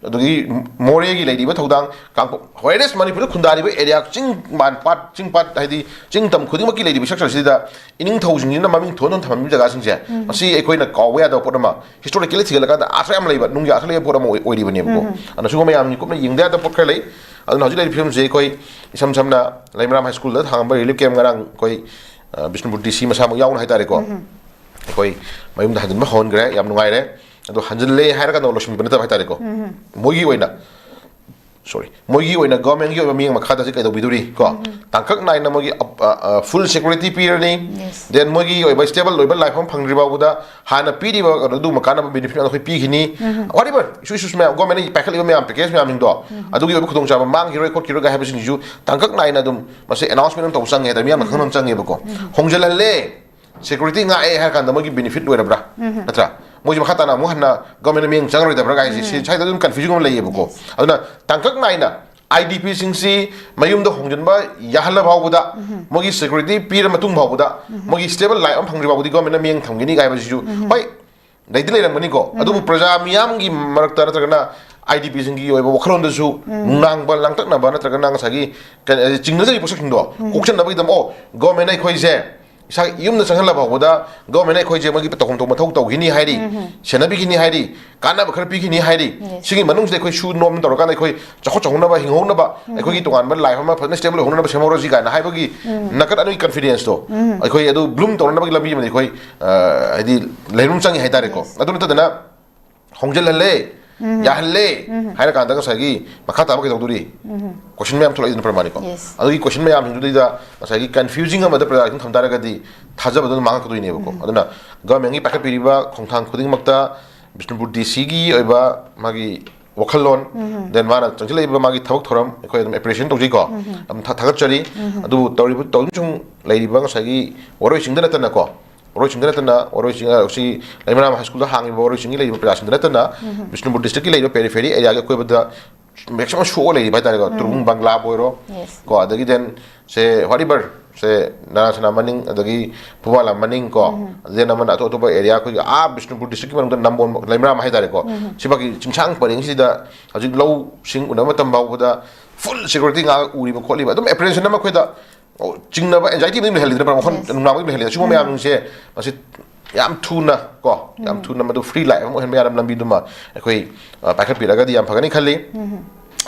ꯑꯗꯒꯤ ꯃꯣꯔꯦꯒꯤ ꯂꯩꯔꯤꯕ ꯊꯧꯗꯥꯡ, ꯀꯥꯡꯄꯣꯛ-, whereas ꯃꯅꯤꯄꯨꯔꯗ ꯈꯨꯟꯗꯥꯔꯤꯕ ꯑꯦꯔꯤꯌꯥ ꯆꯤꯡ ꯃꯥꯟ ꯄꯥꯠ, ꯆꯤꯡ ꯄꯥꯠ, ꯍꯥꯏꯗꯤ ꯆꯤꯡ ꯇꯝ ꯈꯨꯗꯤꯡꯃꯛꯀꯤ ꯂꯩꯔꯤꯕ structure ꯁꯤꯗ ꯏꯅꯤꯡꯊꯧꯁꯤꯡꯁꯤꯅ ꯃꯃꯤꯡ ꯊꯣꯟ ꯊꯣꯟ ꯊꯝꯂꯝꯕ ꯖꯒꯥꯁꯤꯡꯁꯦ, ꯃꯁꯤ ꯑꯩꯈꯣꯏꯅ ꯀꯥꯎꯕ ꯌꯥꯗꯕ ꯄꯣꯠ ꯑꯃ, historically ꯊꯤꯒꯠꯂꯀꯥꯟꯗ ꯑꯥꯔꯊ ꯌꯥꯝ ꯂꯩꯕ, ꯅꯨꯡꯒꯤ ꯑꯥꯔꯊ ꯂꯩꯕ ꯄꯣꯠ ꯑꯃ ꯑꯣꯏ-, ꯑꯣꯏꯔꯤꯕꯅꯦꯕꯀꯣ꯫ ꯑꯗꯨꯅ ꯁꯤꯒꯨꯝꯕ ꯃꯌꯥꯝꯁꯤ ꯀꯨꯞꯅ ꯌꯦꯡꯗ ꯌꯥꯗꯕ ꯄꯣꯠ ꯈꯔ ꯂꯩ꯫ ꯑꯗꯨꯅ ꯍꯧꯖꯤꯛ ꯂꯩꯔꯤꯕ ꯐꯤꯕꯝꯁꯦ ꯑꯩꯈꯣꯏ ꯏꯁꯝ ꯁꯝꯅ ꯂꯩꯃꯔꯥꯝ ꯍꯥꯏ ꯁ꯭ꯀꯨꯜꯗ ꯊꯥꯡꯉꯝꯕ ꯔꯤꯂꯤꯐ ꯀꯦꯝꯞ ꯉꯔꯥꯡ ꯑꯩꯈꯣꯏ, ꯑ, ꯕꯤꯁꯅꯨꯄꯨꯔ ꯗꯤ ꯁꯤ ꯃꯁꯥꯃꯛ ꯌꯥꯎꯅ ꯍꯥꯏꯇꯥꯔꯦꯀꯣ, ꯑꯩꯈꯣꯏ ꯃꯌꯨꯝꯗ ꯍꯟꯖꯤꯟꯕ ꯍꯧꯍꯟꯈ꯭ꯔꯦ꯫ ꯌꯥꯝ ꯅꯨꯡꯉꯥꯏꯔꯦ꯫ ꯑꯗꯣ ꯍꯟꯖꯤꯜꯂꯦ ꯍꯥꯏꯔꯒ ꯅꯣꯡ ꯂꯣꯏꯁꯤꯟꯕꯤꯕ ꯅꯠꯇꯕ ꯍꯥꯏꯇꯥꯔꯦꯀꯣ꯫ ꯃꯣꯏꯒꯤ ꯑꯣꯏꯅ, ꯁꯣꯔꯤ, ꯃꯣꯏꯒꯤ ꯑꯣꯏꯅ ꯒꯚꯔꯟꯃꯦꯟꯠꯀꯤ ꯑꯣꯏꯕ ꯃꯤꯠꯌꯦꯡ ꯃꯈꯥꯗ ꯍꯧꯖꯤꯛ ꯀꯩꯗꯧꯕꯤꯗꯣꯔꯤ ꯀꯣ? ꯇꯥꯡꯀꯛ ꯅꯥꯏꯅ ꯃꯣꯏꯒꯤ, ꯑ, ꯑ, ꯑ, ꯐꯨꯜ ꯁꯦꯀ꯭ꯌꯨꯔꯤꯇꯤ ꯄꯤꯔꯅꯤ꯫ Then ꯃꯣꯏꯒꯤ ꯑꯣꯏꯕ ꯁ꯭ꯇꯦꯕꯜ ꯑꯣꯏꯕ ꯂꯥꯏꯐ ꯑꯃ ꯐꯪꯗ꯭ꯔꯤ ꯐꯥꯎꯕꯗ ꯍꯥꯟꯅ ꯄꯤꯔꯤꯕ ꯀꯩꯅꯣꯗꯨ ꯃꯀꯥꯟꯅꯕ ꯕꯦꯅꯤꯐꯤꯠ ꯑꯩꯈꯣꯏ ꯄꯤꯈꯤꯅꯤ꯫ Whatever, ꯏꯁꯨ ꯏꯁꯨꯁ ꯃꯌꯥꯝ, ꯒꯣꯔꯃꯦꯟꯅ ꯄꯥꯏꯈꯠꯂꯤꯕ ꯃꯌꯥꯝ, ꯄꯦꯀꯦꯖ ꯃꯌꯥꯝꯁꯤꯡꯗꯣ, ꯑꯗꯨꯒꯤ ꯑꯣꯏꯕ ꯈꯨꯗꯣꯡꯆꯥꯕ ꯃꯥꯡꯈꯤꯔꯣꯏ ꯈꯣꯠꯈꯤꯔꯣꯏ ꯀꯥꯏ ꯍꯥꯏꯕꯁꯤꯡꯁꯤꯁꯨ ꯇꯥꯡꯀꯛ ꯅꯥꯏꯅ ꯑꯗꯨꯝ ꯃꯁꯤ ꯑꯦꯅꯥꯎꯟꯁꯃꯦꯟꯠ ꯑꯃ ꯇꯧꯕ ꯆꯪꯉꯦ ꯍꯥꯏꯇꯥꯔꯦ, ꯃꯤꯌꯥꯝꯅ ꯈꯪꯍꯟꯕ ꯑꯃ ꯆꯪꯉꯦꯕꯀꯣ꯫ ꯍꯣꯡꯖꯤꯜꯍꯜꯂꯦ, ꯁꯦꯀ꯭ꯌꯨꯔꯤꯇꯤ ꯉꯥꯛꯑꯦ ꯍꯥꯏꯔ ꯀꯥꯟꯗ ꯃꯣꯏꯒꯤ ꯕꯦꯅꯤꯐꯤꯠ ꯑꯣꯏꯔꯕ꯭ꯔꯥ? ꯅꯠꯇ꯭ꯔꯥ? ꯃꯣꯏꯁꯦ ꯃꯈꯥ ꯇꯥꯅ ꯑꯃꯨꯛ ꯍꯟꯅ ꯒꯣꯔꯃꯦꯟꯠꯅ ꯃꯤꯠꯌꯦꯡ ꯆꯪꯉꯔꯣꯏꯗꯕ꯭ꯔꯥ ꯀꯥꯏꯁꯦ, ꯁꯤ ꯁ꯭ꯋꯥꯏꯗ ꯑꯗꯨꯝ ꯀꯟꯐ꯭ꯌꯨꯖꯟ ꯑꯃ ꯂꯩꯌꯦꯕꯀꯣ꯫ ꯑꯗꯨꯅ ꯇꯥꯡꯀꯛ ꯅꯥꯏꯅ ꯑꯥꯏ ꯗꯤ ꯄꯤꯁꯤꯡꯁꯤ ꯃꯌꯨꯝꯗ ꯍꯣꯡꯖꯤꯟꯕ ꯌꯥꯍꯜꯂ ꯐꯥꯎꯕꯗ, ꯃꯣꯏꯒꯤ ꯁꯦꯀ꯭ꯌꯨꯔꯤꯇꯤ ꯄꯤꯔ ꯃꯇꯨꯡ ꯐꯥꯎꯕꯗ, ꯃꯣꯏꯒꯤ ꯁ꯭ꯇꯦꯕꯜ ꯂꯥꯏꯐ ꯑꯃ ꯐꯪꯗ꯭ꯔꯤ ꯐꯥꯎꯕꯗꯤ ꯒꯣꯔꯃꯦꯟꯠꯅ ꯃꯤꯠꯌꯦꯡ ꯊꯝꯈꯤꯅꯤ ꯀꯥꯏ ꯍꯥꯏꯕꯁꯤꯁꯨ, ꯍꯣꯏ, ꯂꯩꯗꯤ ꯂꯩꯔꯝꯒꯅꯤꯀꯣ, ꯑꯗꯨꯕꯨ ꯄ꯭ꯔꯖꯥ ꯃꯤꯌꯥꯝꯒꯤ ꯃꯔꯛꯇ ꯅꯠꯇ꯭ꯔꯒꯅ ꯑꯥꯏ ꯗꯤ ꯄꯤꯁꯤꯡꯒꯤ ꯑꯣꯏꯕ ꯋꯥꯈꯜꯂꯣꯟꯗꯁꯨ ꯅꯨꯡꯅꯥꯡꯕ ꯂꯥꯡꯇꯛꯅꯕ ꯅꯠꯇ꯭ꯔꯒꯅ ꯉꯁꯥꯏꯒꯤ ꯀ- ꯆꯤꯡꯅꯖꯔꯤꯕ ꯄꯣꯠꯁꯛꯁꯤꯡꯗꯣ ꯀꯣꯛꯁꯟꯅꯕꯒꯤꯗꯃꯛ, ꯑꯣ, ꯒꯣꯔꯃꯦꯟꯅ ꯑꯩꯈꯣꯏꯁꯦ ꯏꯁꯥ ꯌꯨꯝꯗ ꯆꯪꯍꯜꯂꯕ ꯐꯥꯎꯕꯗ ꯒꯣꯔꯃꯦꯟꯅ ꯑꯩꯈꯣꯏꯁꯦ ꯃꯣꯏꯒꯤ ꯇꯧꯐꯝ ꯊꯣꯛꯄ ꯃꯊꯧ ꯇꯧꯈꯤꯅꯤ ꯍꯥꯏꯔꯤ, ꯁꯦꯟꯅꯕꯤꯈꯤꯅꯤ ꯍꯥꯏꯔꯤ, ꯀꯥꯟꯅꯕ ꯈꯔ ꯄꯤꯈꯤꯅꯤ ꯍꯥꯏꯔꯤ꯫ Yes. ꯁꯤꯒꯤ ꯃꯅꯨꯡꯁꯤꯗ ꯑꯩꯈꯣꯏ ꯁꯨ ꯅꯣꯝ ꯇꯧꯔꯀꯥꯟꯗ ꯑꯩꯈꯣꯏ ꯆꯥꯎꯈꯠ ꯆꯥꯎꯍꯧꯅꯕ, ꯍꯤꯡꯍꯧꯅꯕ, ꯑꯩꯈꯣꯏꯒꯤ ꯇꯣꯉꯥꯟꯕ ꯂꯥꯏꯐ ꯑꯃ ꯐꯖꯅ ꯁ꯭ꯇꯦꯕꯜ ꯑꯣꯏꯍꯧꯅꯕ ꯁꯦꯝꯍꯧꯔꯁꯤ ꯀꯥꯏꯅ ꯍꯥꯏꯕꯒꯤ ꯅꯥꯀꯟ ꯑꯅꯤꯒꯤ ꯀꯟꯐꯤꯗꯦꯟꯁꯇꯣ ꯑꯩꯈꯣꯏ ꯑꯗꯨ ꯕ꯭ꯂꯨꯝ ꯇꯧꯅꯅꯕꯒꯤ ꯂꯝꯕꯤ ꯑꯃꯗꯤ ꯑꯩꯈꯣꯏ, ꯑ, ꯍꯥꯏꯗꯤ ꯂꯩꯔꯨꯝ ꯆꯪꯉꯤ ꯍꯥꯏꯇꯥꯔꯦꯀꯣ꯫ Yes. ꯑꯗꯨ ꯅꯠꯇꯗꯅ ꯍꯣꯡꯖꯤꯜꯍꯜꯂꯦ, ꯌꯥꯍꯜꯂꯦ ꯍꯥꯏꯔꯀꯥꯟꯗ ꯉꯁꯥꯏꯒꯤ ꯃꯈꯥ ꯇꯥꯕ ꯀꯩꯗꯧꯗꯣꯔꯤ? ꯀꯣꯏꯁꯟ ꯃꯌꯥꯝ ꯊꯣꯛꯂꯛꯏꯗꯅ ꯄ꯭ꯔꯃꯥꯅꯤꯀꯣ꯫ Yes. ꯑꯗꯨꯒꯤ ꯀꯣꯏꯁꯟ ꯃꯌꯥꯝꯁꯤꯡꯗꯨꯗꯩꯗ ꯉꯁꯥꯏꯒꯤ ꯀꯟꯐ꯭ꯌꯨꯖꯤꯡ ꯑꯃꯗ ꯄ꯭ꯔꯖꯥꯁꯤꯡ ꯊꯝ ꯇꯥꯔꯒꯗꯤ ꯊꯥꯖꯕꯗꯨ ꯃꯥꯡꯉꯛꯀꯗꯣꯏꯅꯦꯕꯀꯣ꯫ ꯑꯗꯨꯅ ꯒꯚꯔꯟꯃꯦꯟꯒꯤ ꯄꯥꯏꯈꯠꯄꯤꯔꯤꯕ ꯈꯣꯡꯊꯥꯡ ꯈꯨꯗꯤꯡꯃꯛꯇ ꯕꯤꯁꯅꯨꯄꯨꯔ ꯗꯤ ꯁꯤꯒꯤ ꯑꯣꯏꯕ ꯃꯥꯒꯤ ꯋꯥꯈꯜꯂꯣꯟ, then ꯃꯥꯅ ꯆꯪꯁꯤꯜꯂꯛꯏꯕ ꯃꯥꯒꯤ ꯊꯕꯛ ꯊꯧꯔꯝ ꯑꯩꯈꯣꯏ ꯑꯗꯨꯝ ꯑꯦꯄ꯭ꯔꯤꯁꯤꯌꯦꯁꯟ ꯇꯧꯖꯩꯀꯣ꯫ ꯑꯗꯨꯝ ꯊꯥ-, ꯊꯥꯒꯠꯆꯔꯤ꯫ ꯑꯗꯨꯕꯨ ꯇꯧꯔꯤꯕ ꯇꯧꯔꯤꯕꯁꯤꯡ ꯂꯩꯔꯤꯕ ꯉꯁꯥꯏꯒꯤ ꯋꯥꯔꯣꯏꯁꯤꯡꯗ ꯅꯠꯇꯅꯀꯣ, ꯋꯥꯔꯣꯏꯁꯤꯡꯗ ꯅꯠꯇꯅ ꯋꯥꯔꯣꯏꯁꯤꯡ, ꯑ, ꯁꯤ ꯂꯩꯃꯔꯥꯝ ꯍꯥꯏ ꯁ꯭ꯀꯨꯜꯗ ꯍꯥꯡꯉꯤꯕ ꯋꯥꯔꯣꯏꯁꯤꯡꯒꯤ ꯂꯩꯔꯤꯕ ꯄ꯭ꯔꯖꯥꯁꯤꯡꯗ ꯅꯠꯇꯅ ꯕꯤꯁꯅꯨꯄꯨꯔ ꯗꯤꯁꯇ꯭ꯔꯤꯛꯀꯤ ꯂꯩꯔꯤꯕ ꯄꯦꯔꯤꯐꯦꯔꯤ ꯑꯦꯔꯤꯌꯥꯒꯤ ꯑꯀꯣꯏꯕꯗ ꯃꯦꯛꯁꯤꯃꯝ ꯁꯣꯛꯑ ꯂꯩꯔꯤꯕ ꯍꯥꯏꯇꯥꯔꯦꯀꯣ꯫ ꯇꯨꯔꯨꯡ ꯕꯪꯒ꯭ꯂꯥꯕꯨ ꯑꯣꯏꯔꯣ, Yes. ꯀꯣ, ꯑꯗꯒꯤ then ꯁꯦ whatever, ꯁꯦ ꯅꯔꯥꯁꯅꯥ ꯃꯅꯤꯡ, ꯑꯗꯒꯤ ꯐꯨꯕꯥꯂꯥ ꯃꯅꯤꯡ ꯀꯣ, ꯑꯗꯒꯤ ꯑꯃꯅ ꯑꯇꯣꯞ ꯑꯇꯣꯞꯄ ꯑꯦꯔꯤꯌꯥ ꯑꯩꯈꯣꯏꯒꯤ ꯑꯥ ꯕꯤꯁꯅꯨꯄꯨꯔ ꯗꯤꯁꯇ꯭ꯔꯤꯛꯀꯤ ꯃꯅꯨꯡꯗ ꯅꯝꯕꯣꯜ ꯂꯩꯃꯔꯥꯝ ꯍꯥꯏꯇꯥꯔꯦꯀꯣ꯫ ꯁꯤꯐꯥꯎꯒꯤ ꯆꯤꯡꯁꯥꯡ ꯄꯔꯦꯡꯁꯤꯗ ꯍꯧꯖꯤꯛ ꯂꯧꯁꯤꯡ ꯎꯅꯕ ꯃꯇꯝ ꯐꯥꯎꯕꯗ ꯐꯨꯜ ꯁꯦꯀ꯭ꯌꯨꯔꯤꯇꯤ ꯉꯥꯛ ꯎꯔꯤꯕ ꯈꯣꯠꯂꯤꯕ ꯑꯗꯨꯝ ꯑꯦꯄ꯭ꯔꯤꯍꯦꯟꯁꯟ ꯑꯃ ꯑꯩꯈꯣꯏꯗ, ꯑꯣ, ꯆꯤꯡꯅꯕ, ꯑꯦꯡꯖꯥꯏꯇꯤ ꯑꯃ ꯑꯗꯨꯝ ꯂꯩꯍꯜꯂꯤꯗꯅ, ꯋꯥꯈꯜ Yes. ꯅꯨꯡꯅꯥꯡꯕ ꯑꯗꯨꯝ ꯂꯩꯍꯜꯂꯤ꯫ ꯑꯁꯤꯒꯨꯝꯕ ꯃꯌꯥꯝꯁꯦ ꯃꯁꯤ ꯌꯥꯝ ꯊꯨꯅ ꯀꯣ, ꯌꯥꯝ ꯊꯨꯅ ꯃꯗꯨ ꯐ꯭ꯔꯤ ꯂꯥꯏꯐ ꯑꯃ ꯑꯣꯏꯍꯟꯕ ꯌꯥꯅꯕ ꯂꯝꯕꯤꯗꯨꯃ ꯑꯩꯈꯣꯏ, ꯑ, ꯄꯥꯏꯈꯠꯄꯤꯔꯒꯗꯤ ꯌꯥꯝ ꯐꯒꯅꯤ ꯈꯜꯂꯤ꯫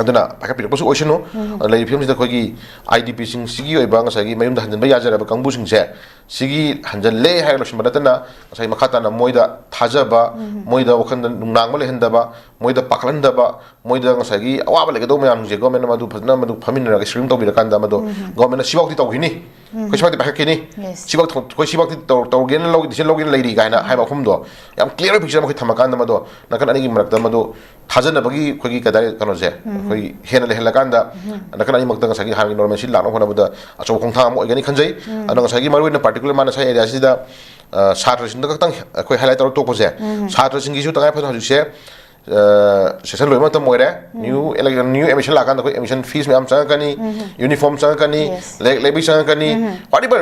ꯑꯗꯨꯅ ꯄꯥꯏꯈꯠꯄꯤꯔꯛꯄꯁꯨ ꯑꯣꯏꯁꯅꯨ꯫ ꯑꯗ ꯂꯩꯔꯤꯕ ꯐꯤꯕꯝꯁꯤꯗ ꯑꯩꯈꯣꯏꯒꯤ ꯑꯥꯏ ꯗꯤ ꯄꯤꯁꯤꯡꯁꯤꯒꯤ ꯑꯣꯏꯕ ꯉꯁꯥꯏꯒꯤ ꯃꯌꯨꯝꯗ ꯍꯟꯖꯤꯟꯕ ꯌꯥꯖꯔꯕ ꯀꯥꯡꯕꯨꯁꯤꯡꯁꯦ, ꯁꯤꯒꯤ ꯍꯟꯖꯤꯜꯂꯦ ꯍꯥꯏꯔꯒ ꯂꯣꯏꯁꯤꯟꯕ ꯅꯠꯇꯅ ꯉꯁꯥꯏ ꯃꯈꯥ ꯇꯥꯅ ꯃꯣꯏꯗ ꯊꯥꯖꯕ, ꯃꯣꯏꯗ ꯋꯥꯈꯜꯗ ꯅꯨꯡꯅꯥꯡꯕ ꯂꯩꯍꯟꯗꯕ, ꯃꯣꯏꯗ ꯄꯥꯈꯠꯍꯟꯗꯕ, ꯃꯣꯏꯗ ꯉꯁꯥꯏꯒꯤ ꯑꯋꯥꯕ ꯂꯩꯒꯗꯧꯕ ꯃꯌꯥꯝꯁꯤꯡꯁꯦ ꯒꯣꯔꯃꯦꯟꯅ ꯃꯗꯨ ꯐꯖꯅ ꯃꯗꯨ ꯐꯝꯃꯤꯟꯅꯔꯒ ꯁ꯭ꯀ꯭ꯔꯤꯟ ꯇꯧꯕꯤꯔꯀꯥꯟꯗ ꯃꯗꯨ ꯒꯣꯔꯃꯦꯟꯅ ꯁꯤꯐꯥꯎꯗꯤ ꯇꯧꯈꯤꯅꯤ, ꯑꯩꯈꯣꯏ ꯁꯤꯐꯥꯎꯗꯤ ꯄꯥꯏꯈꯠꯈꯤꯅꯤ, Yes. ꯁꯤꯐꯥꯎ ꯊ-, ꯑꯩꯈꯣꯏ ꯁꯤꯐꯥꯎꯗꯤ ꯇꯧ-, ꯇꯧꯔꯒꯦꯅ ꯂꯧ-, decision ꯂꯧꯒꯦꯅ ꯂꯩꯔꯤ ꯀꯥꯏꯅ ꯍꯥꯏꯕ ꯃꯐꯝꯗꯣ ꯌꯥꯝ ꯀ꯭ꯂꯤꯌꯥꯔ ꯑꯣꯏꯕ ꯄꯤꯛꯆꯔ ꯑꯃ ꯑꯩꯈꯣꯏ ꯊꯝꯃꯀꯥꯟꯗ ꯃꯗꯣ ꯅꯥꯀꯟ ꯑꯅꯤꯒꯤ ꯃꯔꯛꯇ ꯃꯗꯨ ꯊꯥꯖꯅꯕꯒꯤ ꯑꯩꯈꯣꯏꯒꯤ ꯀꯩ ꯍꯥꯏꯇꯥꯔꯦ ꯀꯩꯅꯣꯁꯦ ꯑꯩꯈꯣꯏ ꯍꯦꯟꯅ ꯂꯩꯍꯜꯂꯀꯥꯟꯗ ꯅꯥꯀꯟ ꯑꯅꯤꯃꯛꯇ ꯉꯁꯥꯏꯒꯤ ꯍꯥꯟꯅꯒꯤ ꯅꯣꯔꯃꯦꯜꯁꯤ ꯂꯥꯛꯅꯕ ꯍꯣꯠꯅꯕꯗ ꯑꯆꯧꯕ ꯈꯣꯡꯊꯥꯡ ꯑꯃ ꯑꯣꯏꯒꯅꯤ ꯈꯟꯖꯩ꯫ ꯑꯗꯣ ꯉꯁꯥꯏꯒꯤ ꯃꯔꯨꯑꯣꯏꯅ ꯄꯥꯔꯇꯤꯀꯨꯂꯔ ꯃꯥꯅ ꯉꯁꯥꯏ ꯑꯦꯔꯤꯌꯥꯁꯤꯗ, ꯑ, ꯁꯥꯇ꯭ꯔꯁꯤꯡꯗ ꯈꯛꯇꯪ ꯑꯩꯈꯣꯏ ꯍꯥꯏꯂꯥꯏꯠ ꯇꯧꯔ ꯇꯣꯛꯄꯁꯦ, ꯁꯥꯇ꯭ꯔꯁꯤꯡꯒꯤꯁꯨ ꯇꯉꯥꯏ ꯐꯗꯅ ꯍꯧꯖꯤꯛꯁꯦ, ꯑ, ꯁꯦꯁꯟ ꯂꯣꯏꯕ ꯃꯇꯝ ꯑꯣꯏꯔꯦ, ꯅ꯭ꯌꯨ ꯏꯂꯦꯛ-, ꯅ꯭ꯌꯨ ꯑꯦꯗꯃꯤꯁꯟ ꯂꯥꯛꯀꯥꯟꯗ ꯑꯩꯈꯣꯏ ꯑꯦꯗꯃꯤꯁꯟ ꯐꯤꯁ ꯃꯌꯥꯝ ꯆꯪꯉꯛꯀꯅꯤ, ꯌꯨꯅꯤꯐꯣꯔꯝ ꯆꯪꯉꯛꯀꯅꯤ, Yes. ꯂꯥꯏꯔꯤꯛ ꯂꯩꯕꯒꯤ ꯆꯪꯉꯛꯀꯅꯤ, whatever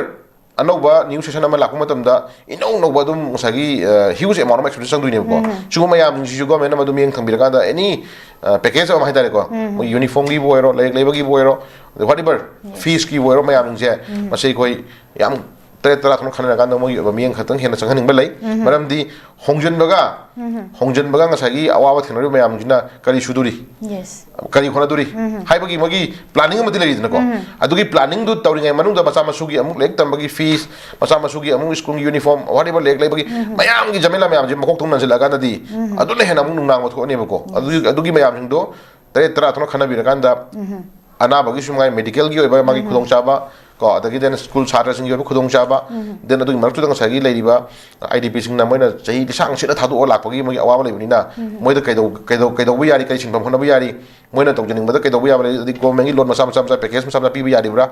ꯑꯅꯧꯕ new session ꯑꯃ ꯂꯥꯛꯄ ꯃꯇꯝꯗ ꯏꯅꯧ ꯅꯧꯕ ꯑꯗꯨꯝ ꯉꯁꯥꯏꯒꯤ huge amount of expenditure ꯆꯪꯗꯣꯏꯅꯦꯕꯀꯣ꯫ ꯁꯤꯒꯨꯝꯕ ꯃꯌꯥꯝꯁꯤꯡꯁꯤꯁꯨꯀꯣ ꯃꯦꯝꯅ ꯑꯗꯨꯝ ꯃꯤꯠꯌꯦꯡ ꯊꯝꯕꯤꯔꯀꯥꯟꯗ any package ꯑꯃ ꯍꯥꯏꯇꯥꯔꯦꯀꯣ, ꯃꯣꯏ uniformꯒꯤꯕꯨ ꯑꯣꯏꯔꯣ, ꯂꯥꯏꯔꯤꯛ ꯂꯩꯕꯒꯤꯕꯨ ꯑꯣꯏꯔꯣ, whatever, feesꯀꯤꯕꯨ ꯑꯣꯏꯔꯣ, ꯃꯌꯥꯝꯁꯤꯡꯁꯦ ꯃꯁꯤ ꯑꯩꯈꯣꯏ ꯌꯥꯝ ꯇꯔꯦꯠ ꯇꯔꯥ ꯊꯣꯛꯅ ꯈꯟꯅꯔꯀꯥꯟꯗ ꯃꯣꯏꯒꯤ ꯑꯣꯏꯕ ꯃꯤꯠꯌꯦꯡ ꯈꯛꯇꯪ ꯍꯦꯟꯅ ꯆꯪꯍꯟꯅꯤꯡꯕ ꯂꯩ꯫ ꯃꯔꯝꯗꯤ ꯍꯣꯡꯖꯤꯟꯕꯒ ꯍꯣꯡꯖꯤꯟꯕꯒ ꯉꯁꯥꯏꯒꯤ ꯑꯋꯥꯕ ꯊꯦꯡꯅꯔꯤꯕ ꯃꯌꯥꯝꯁꯤꯅ ꯀꯔꯤ ꯁꯨꯗꯣꯔꯤ, ꯌꯦꯁ ꯀꯔꯤ ꯍꯣꯠꯅꯗꯣꯔꯤ ꯍꯥꯏꯕꯒꯤ ꯃꯣꯏꯒꯤ planning ꯑꯃꯗꯤ ꯂꯩꯔꯤꯗꯅꯀꯣ꯫ ꯑꯗꯨꯒꯤ planningꯗꯨ ꯇꯧꯔꯤꯉꯩ ꯃꯅꯨꯡꯗ ꯃꯆꯥ ꯃꯁꯨꯒꯤ ꯑꯃꯨꯛ ꯂꯥꯏꯔꯤꯛ ꯇꯝꯕꯒꯤ fees, ꯃꯆꯥ ꯃꯁꯨꯒꯤ ꯑꯃꯨꯛ schoolꯒꯤ uniform, whatever, ꯂꯥꯏꯔꯤꯛ ꯂꯩꯕꯒꯤ ꯃꯌꯥꯝꯒꯤ ꯖꯃꯦꯂꯥ ꯃꯌꯥꯝꯁꯦ ꯃꯀꯣꯛ ꯊꯣꯡ ꯅꯟꯁꯤꯜꯂꯛꯑꯀꯥꯟꯗꯗꯤ ꯑꯗꯨꯅ ꯍꯦꯟꯅ ꯑꯃꯨꯛ ꯅꯨꯡꯅꯥꯡꯕ ꯊꯣꯛꯑꯅꯦꯕꯀꯣ꯫ ꯑꯗꯨꯒꯤ ꯑꯗꯨꯒꯤ ꯃꯌꯥꯝꯁꯤꯡꯗꯣ ꯇꯔꯦꯠ ꯇꯔꯥ ꯊꯣꯛꯅ ꯈꯟꯅꯕꯤꯔꯀꯥꯟꯗ ꯑꯅꯥꯕꯒꯤꯁꯨ ꯃꯉꯥꯏ, medicalꯒꯤ ꯑꯣꯏꯕ ꯃꯥꯒꯤ ꯈꯨꯗꯣꯡꯆꯥꯕ ꯀꯣ, ꯑꯗꯒꯤ then school ꯁꯥꯇ꯭ꯔꯁꯤꯡꯒꯤ ꯑꯣꯏꯕ ꯈꯨꯗꯣꯡꯆꯥꯕ, then ꯑꯗꯨꯒꯤ ꯃꯔꯛꯇꯨꯗ ꯉꯁꯥꯏꯒꯤ ꯂꯩꯔꯤꯕ IDPꯁꯤꯡꯅ ꯃꯣꯏꯅ ꯆꯍꯤ ꯂꯤꯁꯥꯡ ꯁꯤꯠꯅ ꯊꯥꯗꯣꯛꯑ ꯂꯥꯛꯄꯒꯤ ꯃꯣꯏꯒꯤ ꯑꯋꯥꯕ ꯂꯩꯕꯅꯤꯅ ꯃꯣꯏꯗ ꯀꯩꯗꯧ ꯀꯩꯗꯧ ꯀꯩꯗꯧꯕ ꯌꯥꯔꯤ, ꯀꯔꯤ ꯁꯤꯟꯐꯝ ꯍꯣꯠꯅꯕ ꯌꯥꯔꯤ, ꯃꯣꯏꯅ ꯇꯧꯖꯅꯤꯡꯕꯗ ꯀꯩꯗꯧꯕ ꯌꯥꯕ ꯂꯩ, ꯑꯗꯩ governmentꯀꯤ loan ꯃꯆꯥ ꯃꯆꯥ ꯃꯆꯥ package ꯃꯆꯥ ꯃꯆꯥ ꯄꯤꯕ ꯌꯥꯔꯤꯕ꯭ꯔꯥ,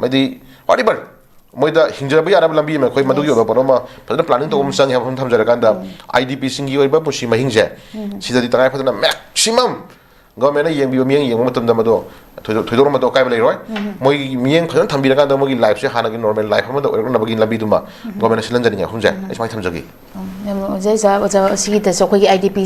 ꯍꯥꯏꯗꯤ whatever ꯃꯣꯏꯗ ꯍꯤꯡꯖꯕ ꯌꯥꯅꯕ ꯂꯝꯕꯤ ꯑꯃ ꯑꯩꯈꯣꯏ ꯃꯗꯨꯒꯤ ꯑꯣꯏꯕ ꯄꯣꯠ ꯑꯃ ꯐꯖꯅ planning ꯇꯧꯕ ꯑꯃ ꯆꯪꯉꯦ ꯍꯥꯏꯕ ꯑꯃ ꯊꯝꯖꯔꯀꯥꯟꯗ IDPꯁꯤꯡꯒꯤ ꯑꯣꯏꯕ ꯄꯨꯟꯁꯤ ꯃꯍꯤꯡꯁꯦ ꯁꯤꯗꯗꯤ ꯇꯉꯥꯏ ꯐꯗꯅ maximum governmentꯅ ꯌꯦꯡꯕꯤꯕ ꯃꯤꯠꯌꯦꯡ ꯌꯦꯡꯕ ꯃꯇꯝꯗ ꯃꯗꯣ ꯊꯣꯏꯗꯣꯛ ꯊꯣꯏꯗꯣꯛꯅ ꯃꯗꯣ ꯑꯀꯥꯏꯕ ꯂꯩꯔꯣꯏ꯫ ꯃꯣꯏꯒꯤ ꯃꯤꯠꯌꯦꯡ ꯐꯖꯅ ꯊꯝꯕꯤꯔꯀꯥꯟꯗ ꯃꯣꯏꯒꯤ lifeꯁꯦ ꯍꯥꯟꯅꯒꯤ normal life ꯑꯃꯗ ꯑꯣꯏꯔꯛꯅꯕꯒꯤ ꯂꯝꯕꯤꯗꯨꯃ governmentꯅ ꯁꯤꯜꯍꯟꯖꯅꯤꯡꯉꯦ ꯋꯥꯐꯝꯁꯦ ꯑꯩ ꯁꯨꯃꯥꯏꯅ ꯊꯝꯖꯒꯦ꯫ ꯌꯥꯝ ꯅꯨꯡꯉꯥꯏꯖꯩ ꯑꯣꯖꯥ꯫ ꯑꯣꯖꯥ, ꯑꯁꯤꯒꯤꯗꯁꯨ ꯑꯩꯈꯣꯏꯒꯤ IDP